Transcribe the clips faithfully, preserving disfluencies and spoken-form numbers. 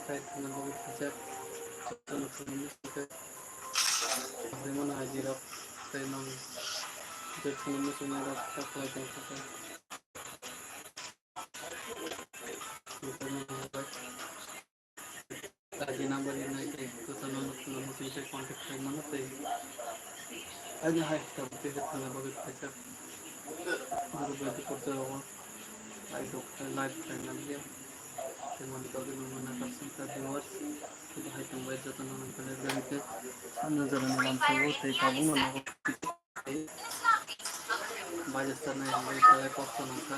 Khaina bagwi khaijak, jotono khulumwi sukha. Haimano ajirok tei nang je khulumwi suknairok kha khlai tong kha. Jotono hambai. Kaji number rinai tei jotono nukhuno muchungwi tei contact khlai mano tei ani hai tabuk tei khaina bagwi khaijak. Guru bai dukur jago. Live rok, live khlai nang ya. Tei mani bagwi nang mano kaisa viewers. Tei hai tong bai jotono nang khe live rok khe. Ano jora ni lam sago tei tabuk no nago. Bajar sana yang bai khlai kosto nang kha.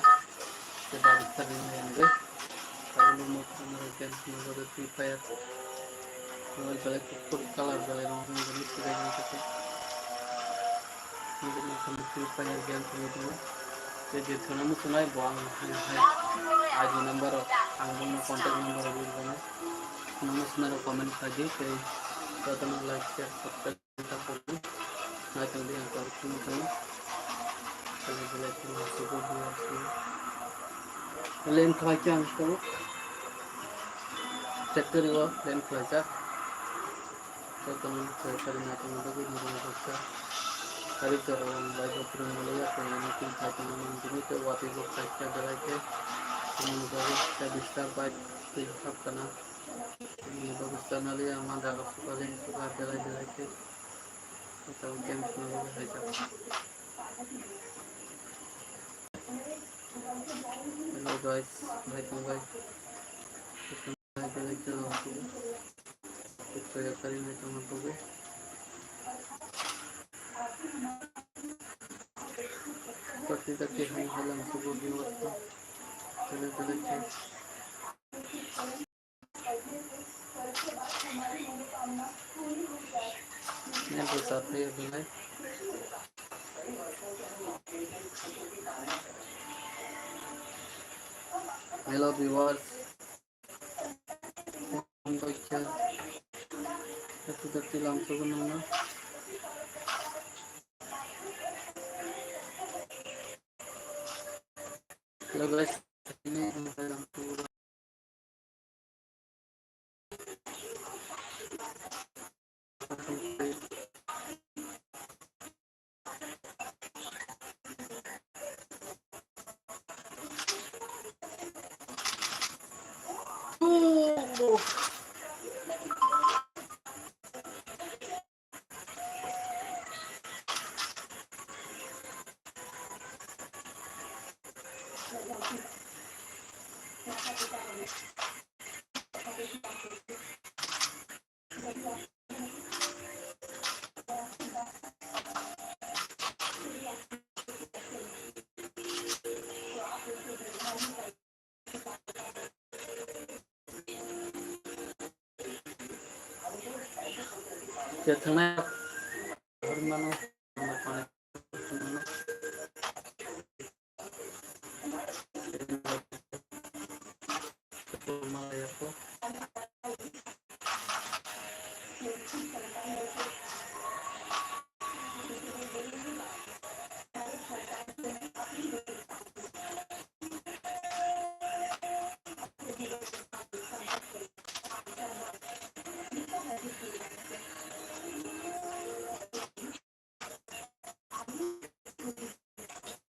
Tei bajar sana yang bai. Tabuk no mo khana bai khe nang bagwi Free Fire. Belai belai kuphur colour belai rong rong belai belai rong khe. Nini khamwi twi painani game thangwi tongo. Tei je thwna muchunai bo ang hai hai I D number rok ang bongni contact number rok ri rwgano. Thwna muchunai rok comment khlai di tei jotono like, share, subscribe khlai di. Naitong di ang tabuk thwngwi tongo. Belai belai kheno sugo viewers rok. Lane khlai khe ang tabuk factory o lane khlaijak. Jotono khlai khlai naitongna bagwi mwnwi baksa. Tarik jora ang bai bo phwrwngmani yakung ani tin khlai tongmani hwnwi tei watwi bo khlai khe belai khe tongmani bagwi kisa disturb bai twi hap kana. Tongmani bagwi channel ya man jaga suka lane suka belai belai khe. Jotono game khna bagwi khaijak. Hello guys, bhai tong bai. Hai belai khe lamsugo. Kaya kari nai tongma tugo. Kati kati hai hai lamsugo viewers ko. Belai belai khe. Nai bo sa thai belai. Hello viewers. Baikha. Happy birthday lamsogo nangno. Hello guys. Thangnai.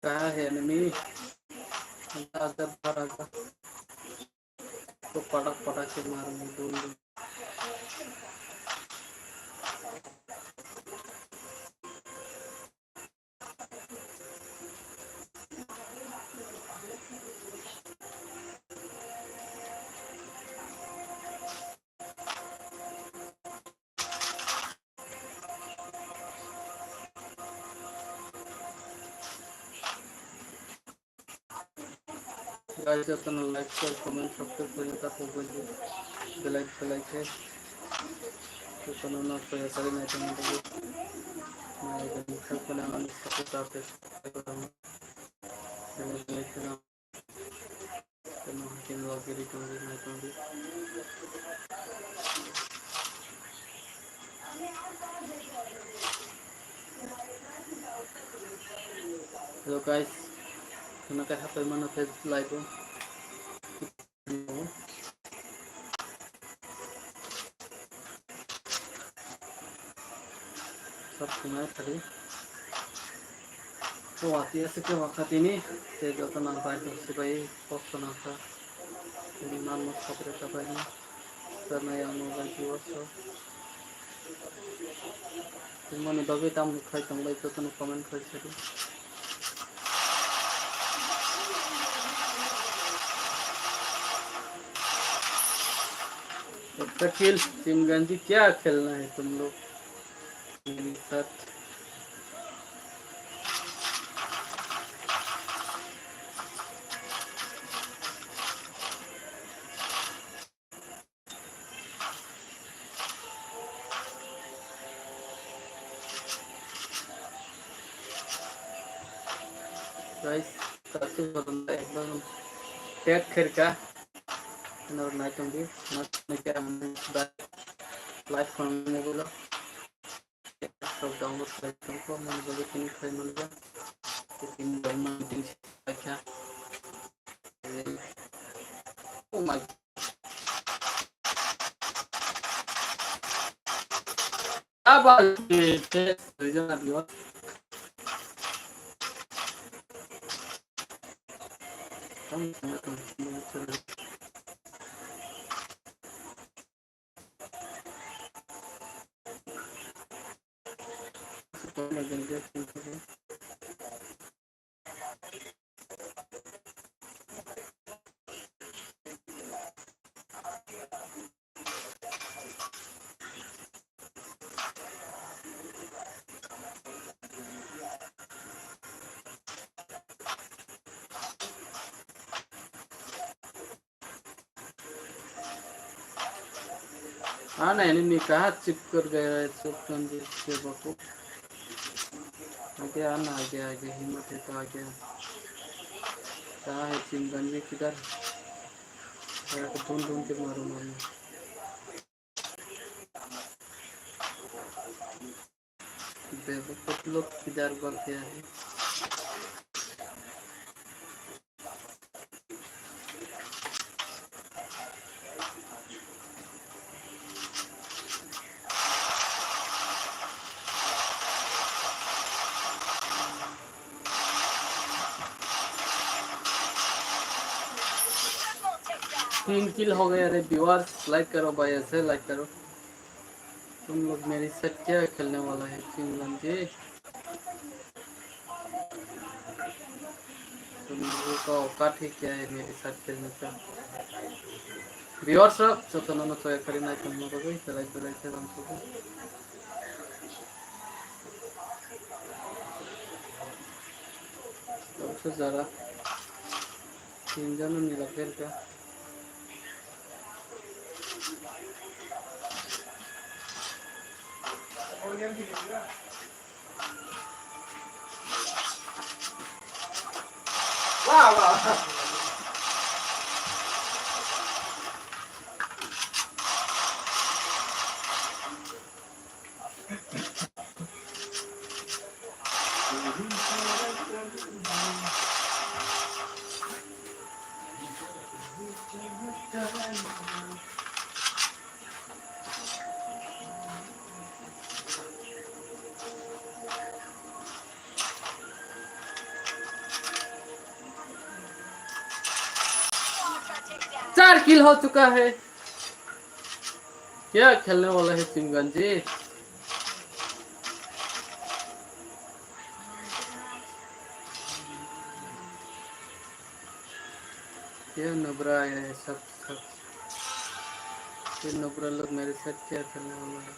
Kaha hai enemy. Agar agar agar. To padak padak se mar mo dol. Guys, jotono like, share, comment, subscribe kori ta pogoi di. Belai belai khe. Jotono no share kori nai tong di. Nai tong khe kona ani support ate. Belai belai khe. Hello guys, kheno khe hapai mano khe live o. Tunai thari. O wati ase ke wakha tini. Te joto nang bai to sibai post nang kha. Tini man mo khatre ta bai ni. Sana yang mo bai ki waso. Tini mani bagwi tam khai tong bai joto no comment khai sari. Ekta kill, Team Ganji, kya khelna hai tum log mere saath? Guys, satu botol ekdom pack kherka. Nor nai tongdi, nor nai ke ang live khon ne gulo. Sok download khlai tongkho, mani bagwi tini khlai manliya. Tini bagwi mani tini khlai kha. Oh my. Double kill, test result. Ana enemy kaha chip kar gaya hai, chip kan de, bako. Age ana, age, age, himmat hai to age. Kaha hai Team Ganji kidhar? Ago dhun dhun ke maro, maro. Bebo kutluk kidhar bol gaya hai. तीन किल हो गए रे viewers, like करो भाई, ऐसे like करो। तुम लोग मेरे साथ क्या खेलने वाला है, Team Ganji? तुम लोगों का औकात ही क्या है मेरे साथ खेलने का? Viewers, so, so, no, no, so, ekari nai, tong, no, bagwi, belai, belai, belai, belai, belai. Tabukhe jara tinjon ni lok belka. चार किल हो चुका है। क्या खेलने वाला है Team Ganji? क्या नुबरा आया है सब, सब। ये नुबरा लोग मेरे साथ क्या खेलने वाला है?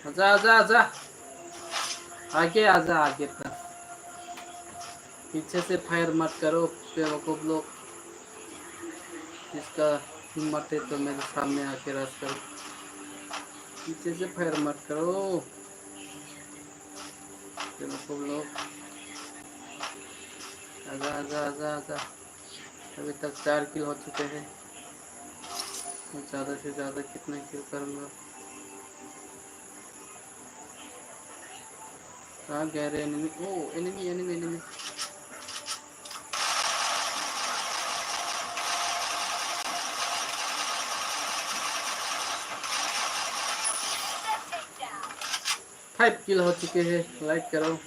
आजा, आजा, आजा। आगे आजा, आगे तक। पीछे से फायर मत करो, बेवकूफ लोग। जिसका हिम्मत है तो मेरे सामने आके रश करो। पीछे से फायर मत करो, बेवकूफ लोग। आजा, आजा, आजा, आजा। अभी तक चार किल हो चुके हैं। मैं ज़्यादा से ज़्यादा कितना किल करूँगा? कहाँ गया रे एनिमी? ओ, enemy, enemy, enemy. Five kill ho chuke hai, like karo.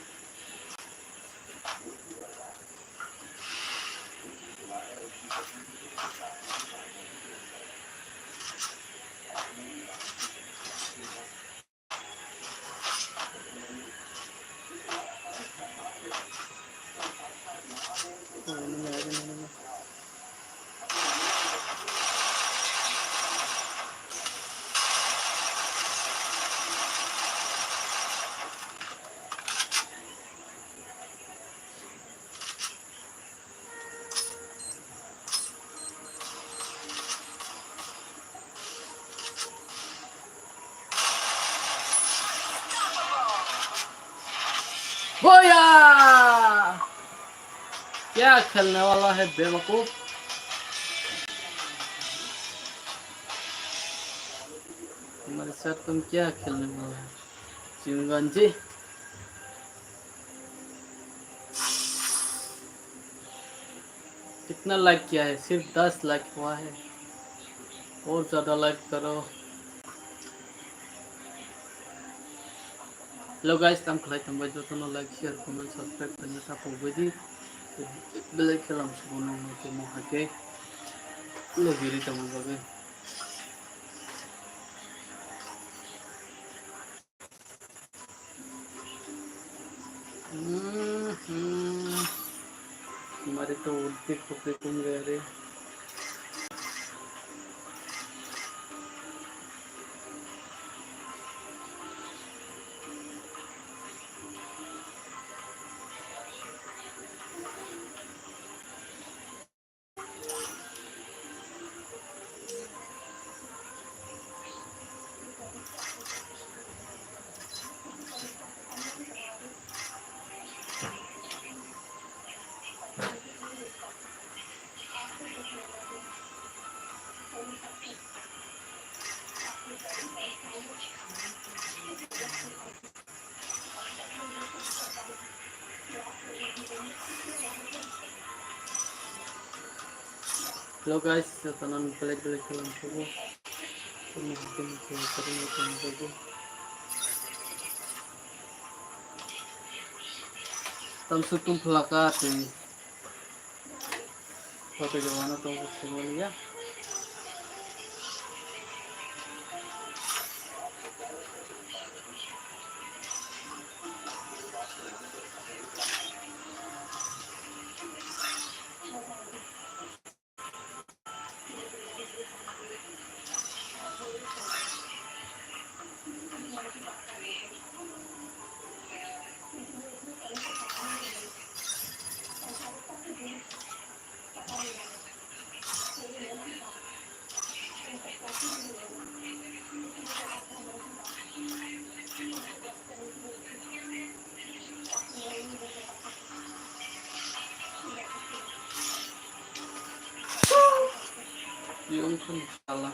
Boya! Kya khelne wala hai bevakuf? Hamare saath tum kya khelne wala hai? Chimganji. कितना लाइक किया है? सिर्फ दस लाइक हुआ है, और ज़्यादा लाइक करो। Hello guys, tam khlai tongbai jotono like, share, comment, subscribe khaina ta pogbaidi. Belai khe lam subo nang nang tongmo hai khe logiri tongmo bagwi. Mari to ulti khukri tum gaya re. Hello guys, jotono belai belai khe lam subo. Tamsuk tum phlaka twi. Koto jawano tongo sumaliya. Yung sun salah.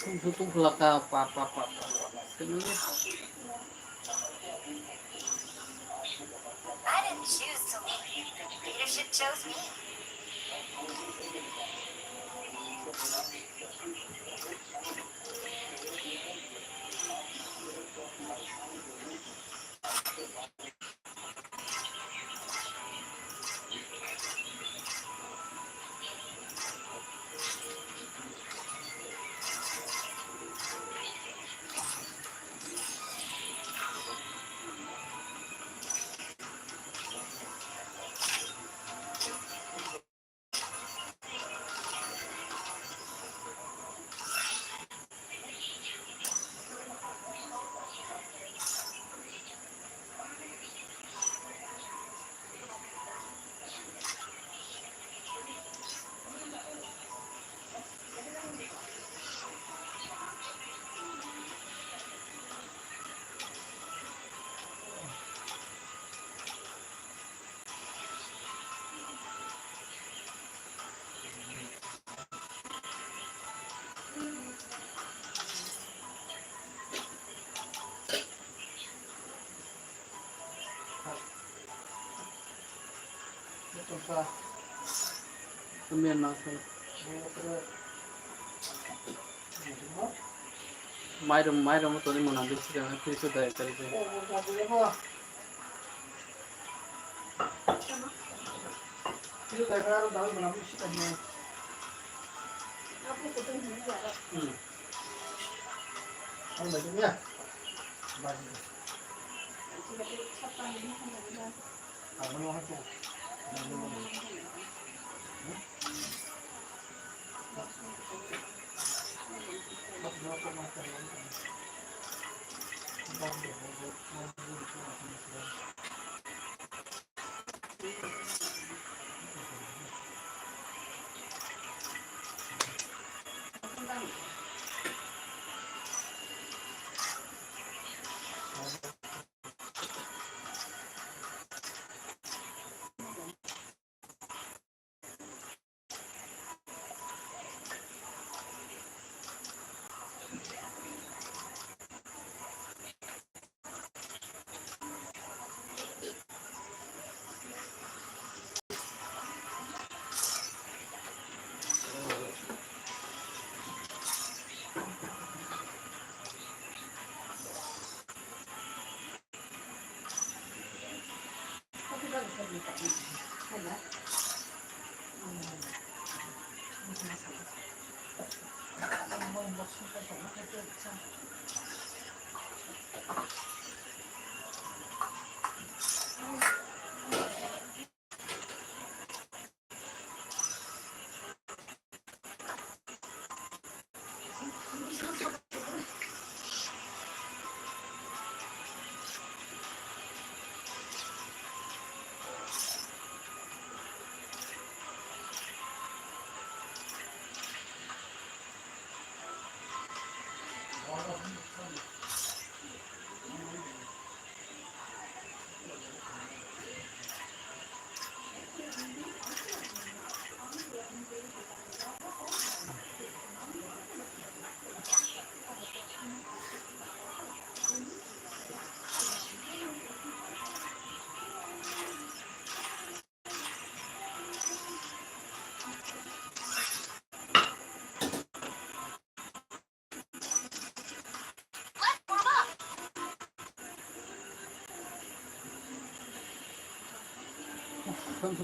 Tung tung tung laka pa pa pa pa. I didn't choose to leave. Leadership chose me. Mairum, mairum to ni mona bisi ka, three so dai kari.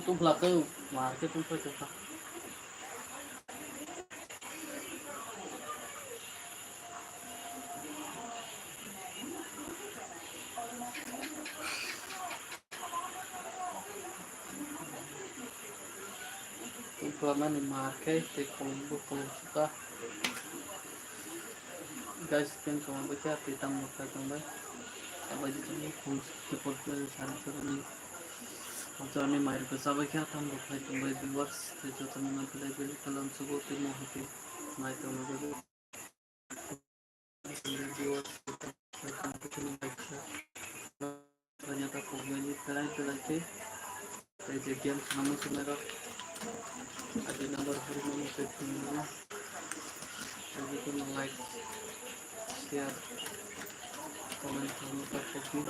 Tungpla tei market tungpai tongkha. Tungplamani mar khe tei kolombo kolom suka. Guys, tei kolombo khe tei tamo khai tongbai. Abai di tongbai khum kipor khe sari khe ni. Jotono mai rok chabai khe tamo khai tongbai viewers tei jotono nang belai belai kalam subo tei mohoti mai tongbai. Kanya ta kok nani tarai tarai ke. Tei je game khwnama swnai rok. Adi number hori mani ke khwnama. Tei je kono like, share, comment khwnama ta kok ni.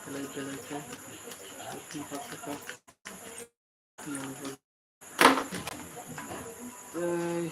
Tarai tarai ke. Tei paksa ka. Tei